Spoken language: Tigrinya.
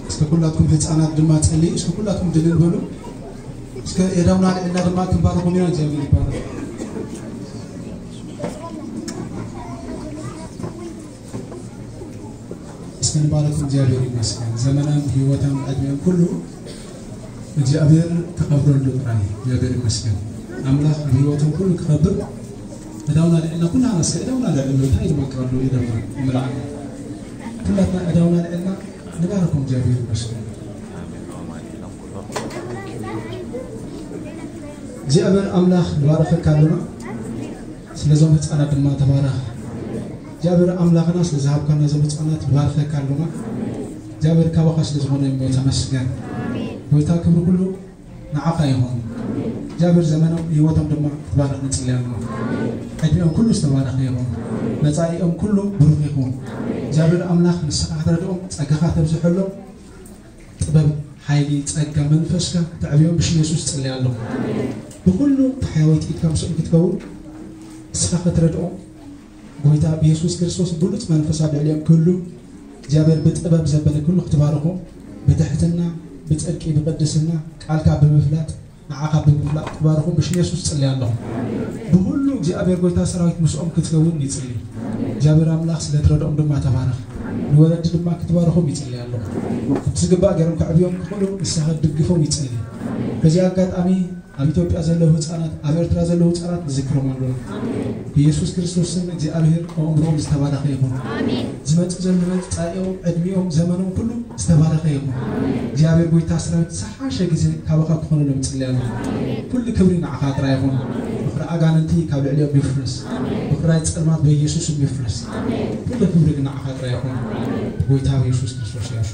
እስከ ኩላትኩም ህፃናት ድማ ጸልዩ። እስከ ኩላትኩም ድልል በሉ። እስከ የዳውና ልዕልና ድማ ክንባረኹም ኢና። እግዚኣብሔር ይባረክ። እስከ ንባረኩም። እግዚኣብሔር ይመስገን። ዘመናም ህይወታም ዕድሜም ኩሉ እግዚኣብሔር ተኸብረሉ ጥራይ። እግዚኣብሔር ይመስገን። ኣምላኽ ኣብ ህይወቶም ኩሉ ክኸብር። እዳውና ልዕልና ኩላና እስከ እዳውና ልዕልና እንታይ ይመቀሉ ይደማ ይምላዕ። ኩላትና እዳውና ልዕልና ንባረኩም። እግዚኣብሔር ይመስገን። እግዚኣብሔር ኣምላኽ ንባረከካ ኣለና። ስለዞም ህፃናት ድማ ተባረኽ። እግዚኣብሔር ኣምላኽና ስለ ዝሃብካና እዞም ህፃናት ንባረከካ ኣለና። እግዚኣብሔር ካባኻ ስለ ዝኾነ እሞ ተመስገን። ጎይታ ክብሪ ኩሉ ንዓኻ ይኹን። እግዚኣብሔር ዘመኖም ህይወቶም ድማ ክትባረኽ ንጽሊ ኣለና። ዕድሜኦም ኩሉ ዝተባረኸ ይኹን። መጻኢኦም ኩሉ ብሩኽ ይኹን። እግዚኣብሔር ኣምላኽ ንስኻ ክትረድኦም ጸጋኻ ተብዝሐሎም ጥበብ፣ ሓይሊ፣ ጸጋ መንፈስካ ተዕብዮም ብሽም የሱስ ጽሊ ኣለኹ። ብኹሉ ተሓያዊት ኢድካ ምስኦም ክትከውን ንስኻ ክትረድኦም ጎይታ ብየሱስ ክርስቶስ ብሉጽ መንፈስ ኣብ ልዕሊኦም ክህሉ እግዚኣብሔር ብጥበብ ዘበለ ኩሉ ክትባርኹ ብትሕትና ብጽድቂ ብቅድስና ቃልካ ብምፍላጥ ንዓኻ ብምፍላጥ ክትባርኹ ብሽም የሱስ ጽሊ ኣለኹ። ብኹሉ እግዚኣብሔር ጎይታ ሰራዊት ምስኦም ክትከውን ይጽሊ። እግዚኣብሔር ኣምላኽ ስለ ትረድኦም ድማ ተባረኽ። ንወለዲ ድማ ክትባርኹም ይጽሊ ኣለኹ። ከምቲ ዝግባእ ገይሮም ከዕብዮም ክኽእሉ ንስኻ ክትድግፎም ይጽሊ። በዚ ኣጋጣሚ ኣብ ኢትዮጵያ ዘለዉ ህፃናት ኣብ ኤርትራ ዘለዉ ህፃናት ንዝክሮም ኣለዉ። ብየሱስ ክርስቶስ ስም እግዚኣብሔር ኣእምሮኦም ዝተባረኸ ይኹን። ዝመፅእ ዘሎ መፃኢኦም ዕድሚኦም ዘመኖም ኩሉ ዝተባረኸ ይኹን። እግዚኣብሔር ጎይታ ሰራዊት ዝሓሸ ግዜ ካባኻ ክኾነሎም ይፅሊ ኣለኹ። ኩሉ ክብሪ ንዓኻ ጥራይ ይኹን። ምኽሪ ኣጋንንቲ ካብ ልዕሊኦም ይፍረስ። ምኽራይ ፀልማት በየሱስ ስም ይፍረስ። ኩሉ ክብሪ ግን ንዓኻ ጥራይ ይኹን። ጎይታ ብየሱስ ክርስቶስ ያሹ።